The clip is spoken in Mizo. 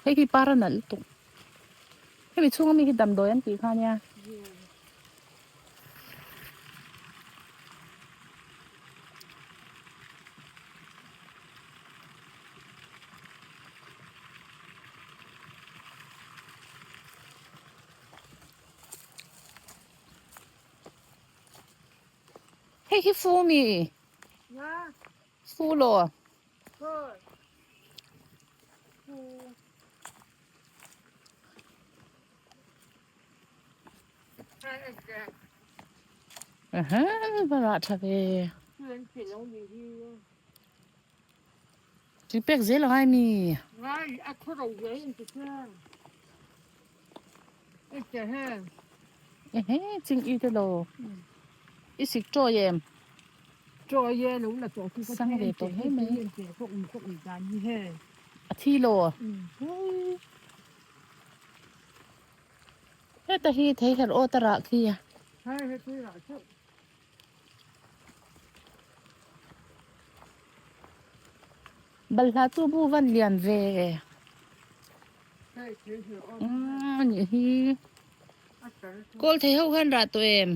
Hei hi par a nalh lutuk. Hemi chhunga mi hi damdawi an tih kha ania. Hei hi fu mi? Fu law? Aha, va rah tha ve. Tui pek zel angai mi. Ngai a khaw ro zel in ti chuan. Ehe ching i te lo i sik chawi em sang ve tawh hle mai a thi lo heta hi thei herh awt a rah khi a. Balhla chu bu van lian ve a nih hi kawl thei ho khan rah tawh em?